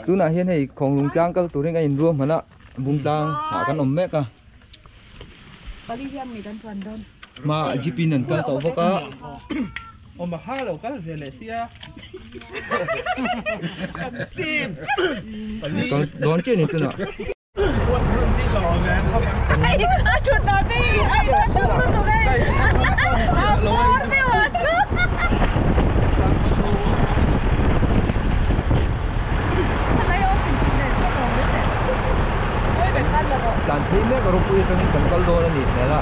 Tunah hian hei Khawnglung tlang kal turin a inruahman a, Bung tlang ah kan awm mek a. Pali hian mi kan chuan dawn. Hma ah jeep in an kal tawh bawk a. Awm a kha lo kal ve leh sia. Kan chim. Kal dawn chiah ni tunah. A thut dan te hi a a thut lutuk e. A bawr deuh a thu. Tlan phei mek a ropui atangin kan kal dawn a nih hmel a.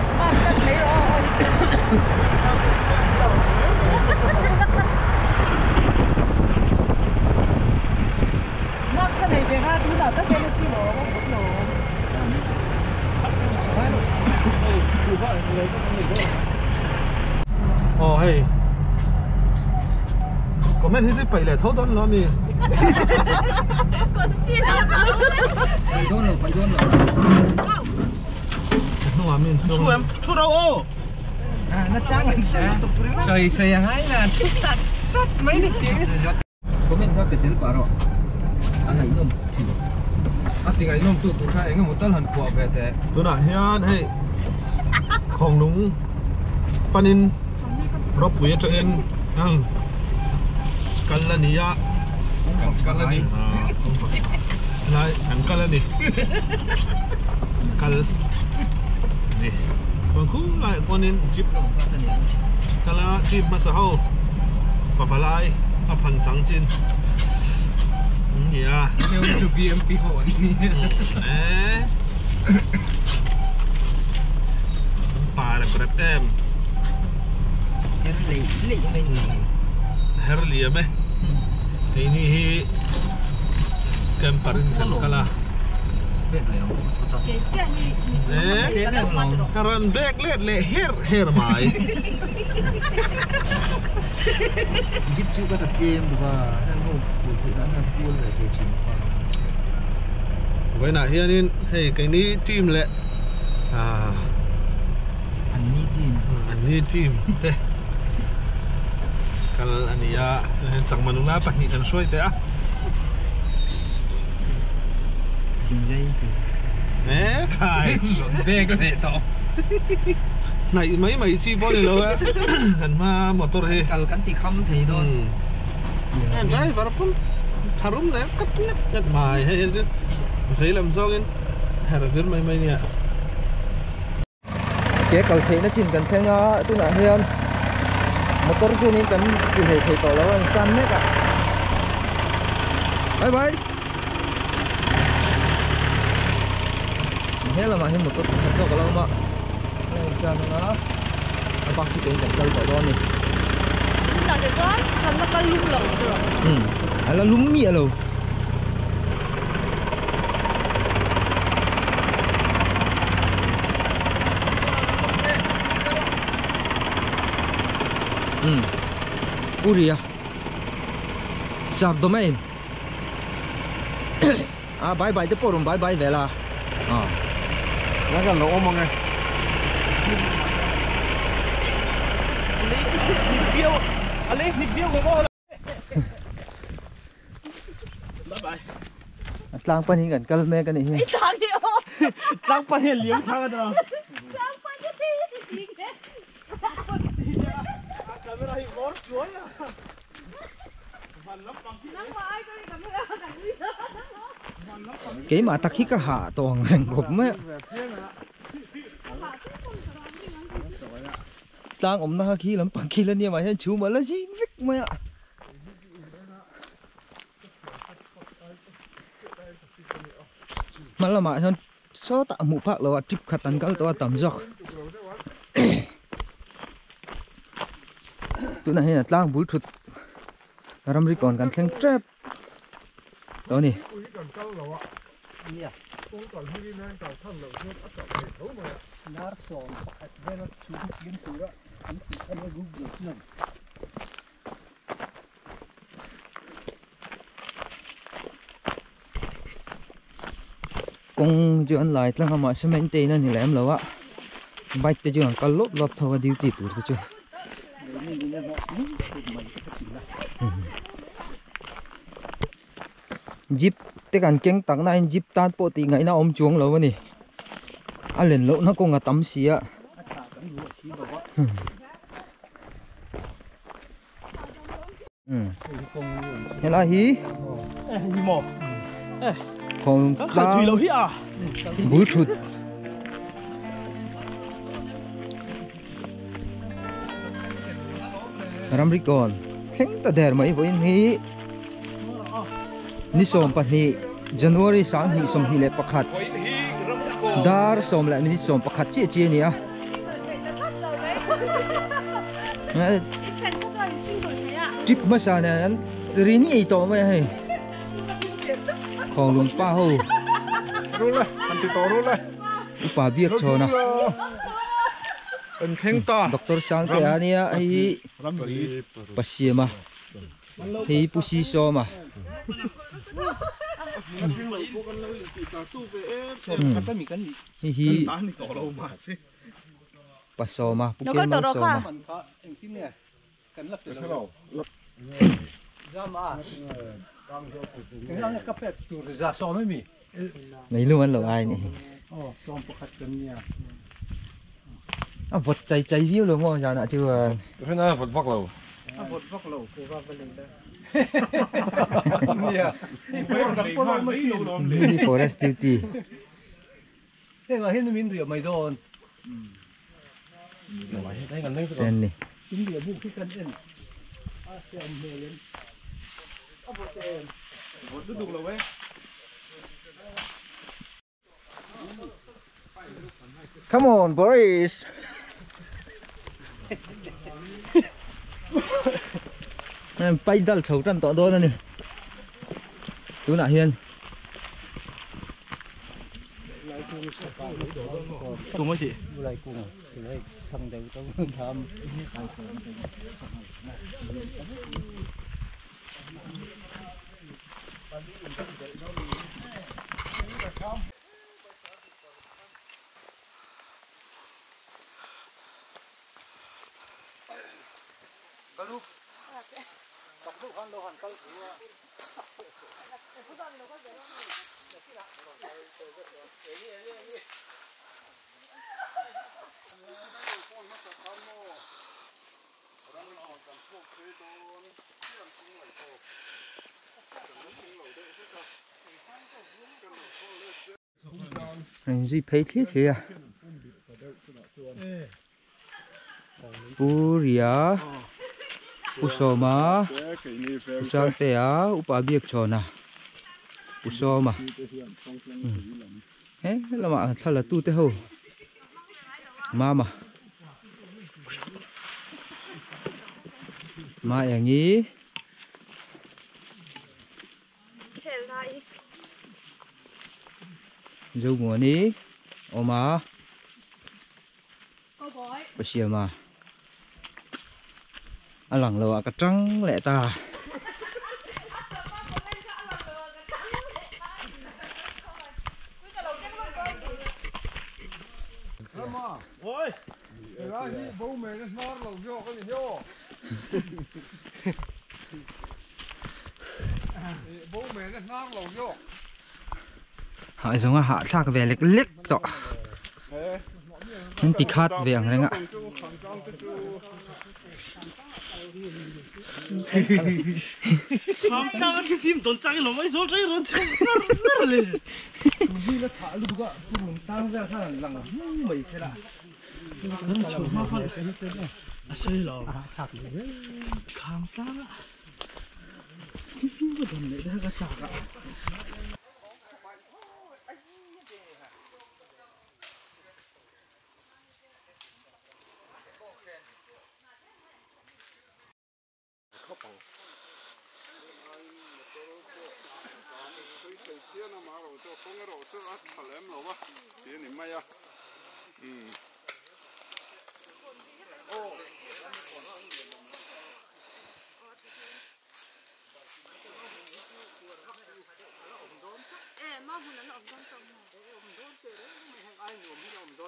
Aw hei comment hi chu paih leh tho dawn lo ami. Paih dawn lo paih dawn lo. Hnungah mi an chuang. Thu em thu ro aw. Na chang an hre lutuk tur ringawt. Sawi sawi a ngai na thu sat sat mai ni tih. Comment kha pe tel pah rawh a ngaihnawm thin. A ti ngaihnawm tu tur kha eng emaw tal han phuah ve teh. Tunah hian hei Khawnglung panin ropui atangin ang kal a ni a. Kan kal a ni. Lai kan kal a ni. Kal ni. Chuan khu laiah pawnin jeep kal a jeep hmasa ho pavalai a phan chang chin an ni a. Heng chu BMP ho an ni. Eh. Pa rep rep em. Her lei lei mai ni. Her liam e. Keini hi camper in kan kal a. Ka rawn bag let leh her her mai. Jeep chu ka ta tlem duh a, heng ho kul theih nan hian kual ve thei thin kha. Vawiinah hianin hei keini team leh ah Anni team Anni team te kal a ni a, chakma nula pahnih kan hruai teh a. Thingzai ti. Eh khai. Rawn bag leh tawh. Hnaih mai mai chi pawh ni lo e. Kan hma motor hi. Kal kan ti kham thei dawn. Driver pawn tharum leh kat ngat ngat mai hei hi chu vei lam zawngin her vir mai mai nia. Ke kal theihna chin kan thleng a tunah hian motor chuanin kan ti hlei thei tawh lo a in tan mek a bye bye he lamah hian motor pakhat zawk a lo awm a a in tan ang a a bak chu kein kan kal tawh dawn a ni tunah te chuan kan la kal lum lo a la lum miah lo. Uri a Sharp domain a bye bye te pawh rawn bye bye vel a ah Nang kan lo awm ang e. A tlang pan hi kan kal mek a nih hi. Tlang hi aw. Tlang pan hi a liam thang a tawh. Tlang pan hi ti ti nge. A camera hi vawr chuai a. Van lampang hi. Nangmah ai ka camera kan ui a. Keimah tak hi ka hah tawh ang reng khawp mai a. Tlang awmna kha khi lampang khi la nia mah hian chhum a la zing vek mai a. Hma lamah hian sawtah hmuh phak loh a trip khat an kal tawh a tam zawk tunah hian a tlang bul thut ramri kawn kan thleng tep tawh a ni. Kawng chu an lai tlang a mahse maintain a ni lem lo a bike te chu an kal lawp lawp tho a duty tur te chu jeep. te kan keng tak na in jeep tan pawh tih ngaihna awm chuang lo a ni a len loh na kawng a tam si a helai hi thawntlang bul thut ramri kawn thleng ta der mai vawiin hi ni 12 January 2021 dar 10:11 chiah chiah a ni a. Trip hmasa nen an ri ngei tawh mai a hei Khawnglung pa ho upa biak chhawn a Doctor Sangtea a nia hei hi pa siam a hei hi pu si sawm a hei hi Pa sawma, Pu Ken Mal sawma. Nei lung an lo ai ni. A vawt chai chai viau lo maw zanah chuan. Hena vawt vak lo. A vawt vak lo. Mini forest duty. Hengah hian min riah mai dawn. En ni. In riah buk hi kan en a hriam hmel em. A vawt em. Vawt lutuk lo e. Come on boys. Paidal chho tan tawh dawn a ni. Tunah hian An zui phei thliah thliah a Pu Ria Pu Sawma Pu Sangtea Upa Biakchhawna Pu Sawma he lamah thla la tute ho Mama Ma Engi Zomuani awm a ka siam a a lang lo ah ka tang leh ta. Hah zawnga hah thlak ve lek lek tawh an ti khat ve ang reng a.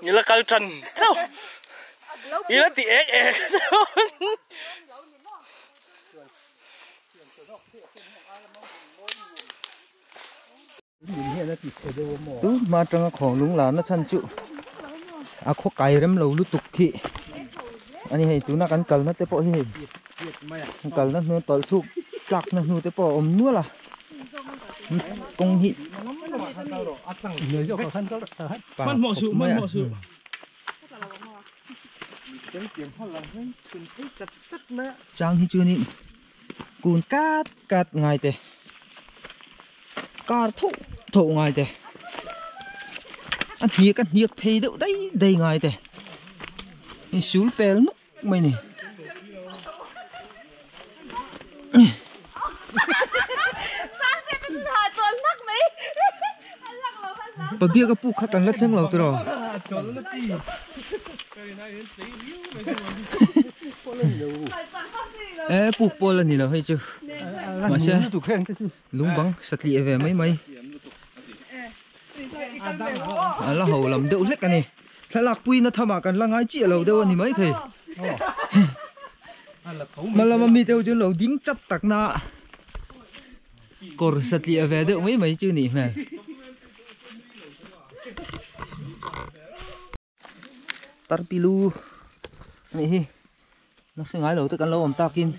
Ni la kal tan chauh i la ti ek ek chauh. Tu hma atanga khawnglung larna chhan chu a khaw kai rem lo lutuk khi ani hei tuna kan kalna te pawh hi hei kalna hnu tawlh chhuk tlakna hnu te pawh a awm nual a kawng hi pa khawp mai a. Chang hi chuanin kun kat kat ngai te kar tho tho ngai te a hniak a hniak phei deuh dai dai ngai te insul pel nuk mai ni. Pabiak a puk kha kan la thleng lo tiraw. E puk pawl a ni lo hei chu mahse lungbang satliah ve mai mai a la ho lam deuh hlek a ni thlalak puina thamah kan la ngai chiah lo deuh a ni maithei hma lama mite ho chu an lo ding chat tak na a. Kawr satliah ve deuh mai mai chu nih hmel. Tarpilu anih hi na hre ngai lo te kan lo awm takin.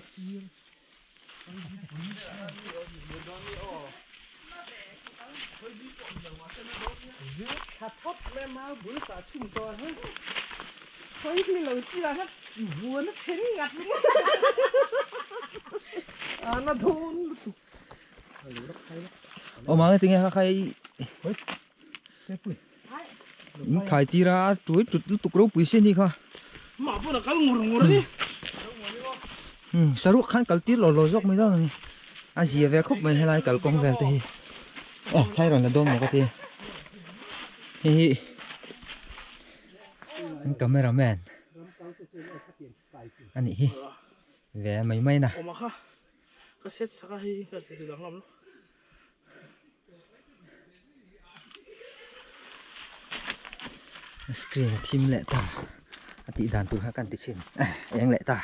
Awm ang tinge kha khai in khai tira a tuai tut lutuk ropui sin hi kha mah pawh a kal ngur ngur ani saruak khan kal tir lo lo zawk mai dawn ani a zia ve khawp mai helai kalkawng vel te hi aw thlai rawn la dawn maw ka ti hei hi an camera man anih hi ve mai mai na. Ka set sak a hei ka ti dang lam lo. Screen a thim leh ta a tih dan tur kha kan ti thin eng leh ta.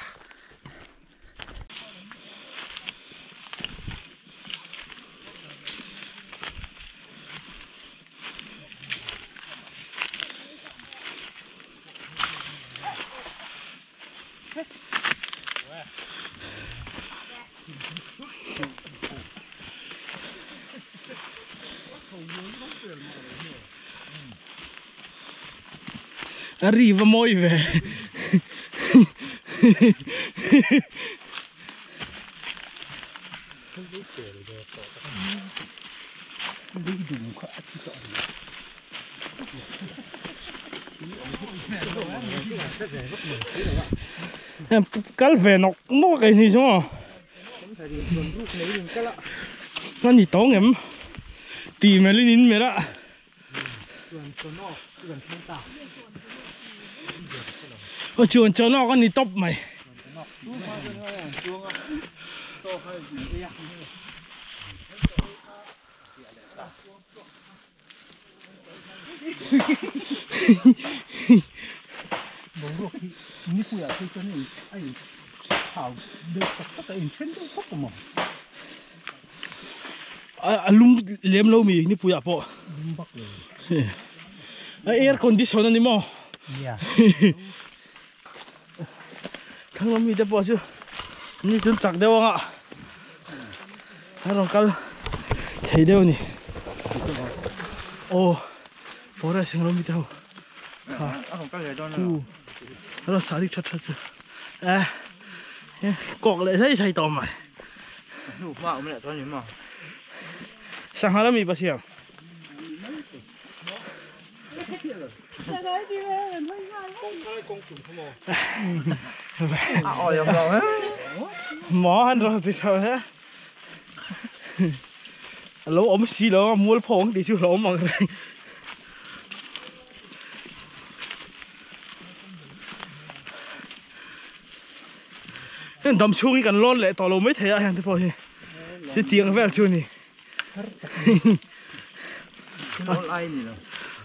A ri va mawi ve. Kal ve nawk nawk a ni chu a ni tawng em tih melhin in melh a. Aw chuan chaw nawk a ni tawp mai. Boruak hi nipuiah phei chuan a in thau deuh tak tak a inthen deuh khawp a maw? A lum lem lo mi nipuiah pawh. Lum bak lo. A air condition a ni maw? Nia. Thlang mi te pawh chu ni chuan chak deuh anga a rawn kal thei deuh a ni. Aw forest ang lo mi te ho a rawn kal ve dawn a a rawn sari that that chu eh kawk leh zai zai tawh mai. Hnu hma awm leh chuan ni maw? Sangha lami pasiam. Maw han rawn ti tho he. A lo awm si lo a mual phawng tih chu lo awm ang reng. Heng dam chhung hi kan lawn leh tawh lo mai thei a heng te pawh hi. Chutiang vel chu a ni.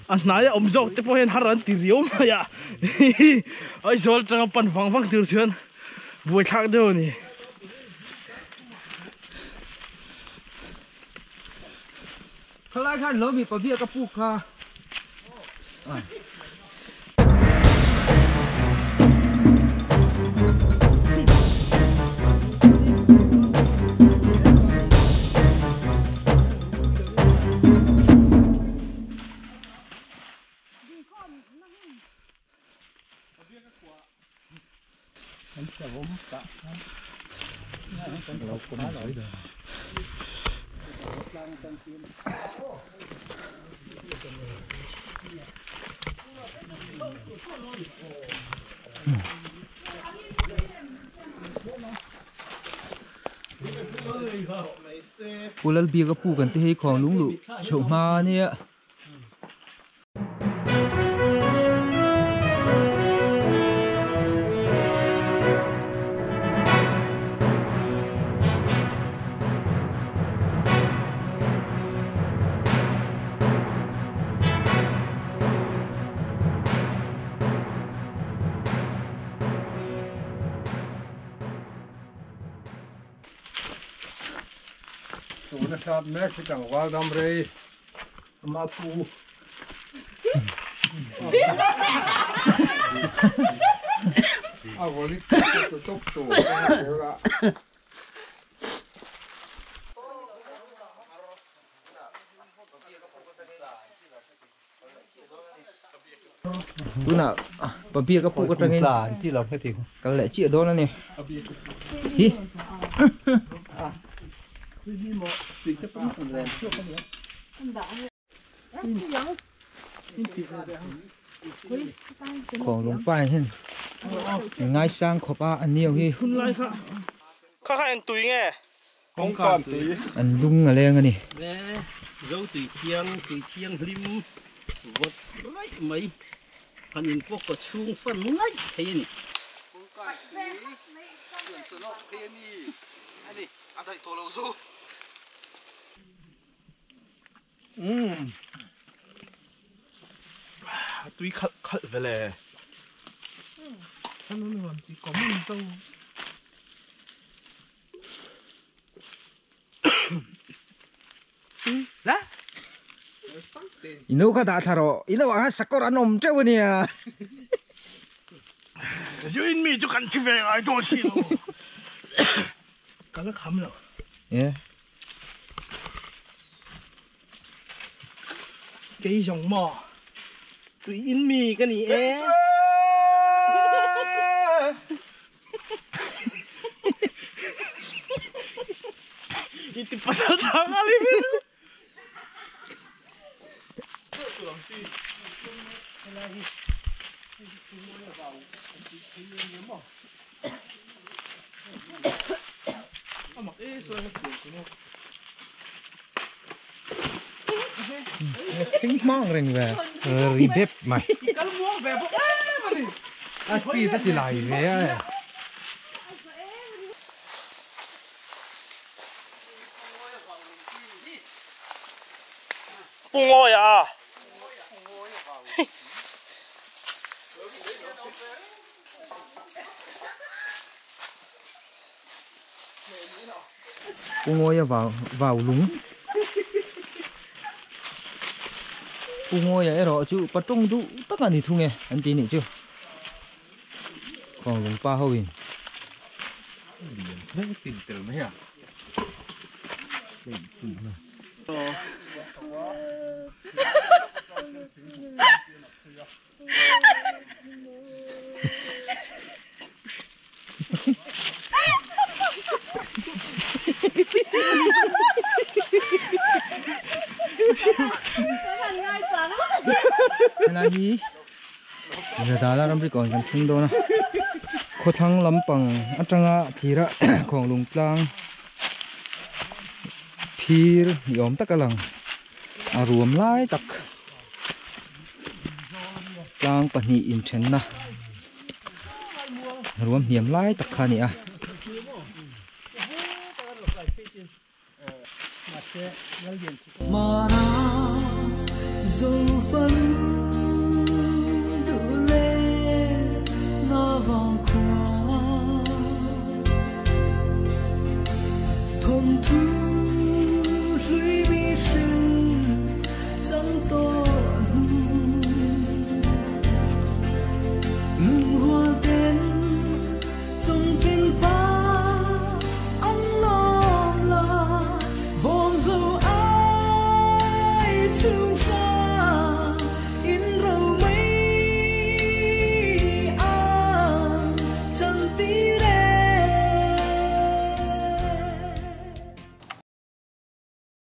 A hnaia awm zawk te pawh hian har an ti riau mai a Aizawl atanga pan vang vang tur chuan buaithlak deuh a ni. Khalai khan lo mi pavia ka pu kha. Pulal bia ka pu kan te hei khong lung lu chho ma nia. Sap mek hi tlangval dam rei ama pu a voli tu tuk tu la tuna pabia ka pu ka tangin ti lo cái kal le chi don ani hi khong lung pai hen ngai sang khopa an niu hi hun lai kha kha kha en tui nge kong kan tui an lung a leng ani ne zo tui thiang hlim vot rai mai han in pok ko chung fan ngai thein Tui khal khal về lè. Nó chỉ có mình đâu. Lá. Ino ka da tharo. Ino a sakor anom cheu nia. Duin mi chu kan chi ve ai do chi lo. Ka la kham lo. Yeah. Cái dòng mò. Tụi in mì cái này em. Itu pasal jangan ini. Thính mong rình về ribep mày. À, speed rất là về. Bung à. Bung vào vào lúng. Bung ya ero chu patong du tak ani thunge an ti ni chu. Còn lúng pa hoin. Không tin tưởng mấy à? Là gì? Giờ ta là làm gì còn cần thung đâu nè. Khó thăng lắm bằng ăn trăng á thì ra còn lùng tlang phir yom tất cả lần à ruộng lái tắc tlang pahnih in then na ruam hiam lai tak kha ni a. Mana zo fan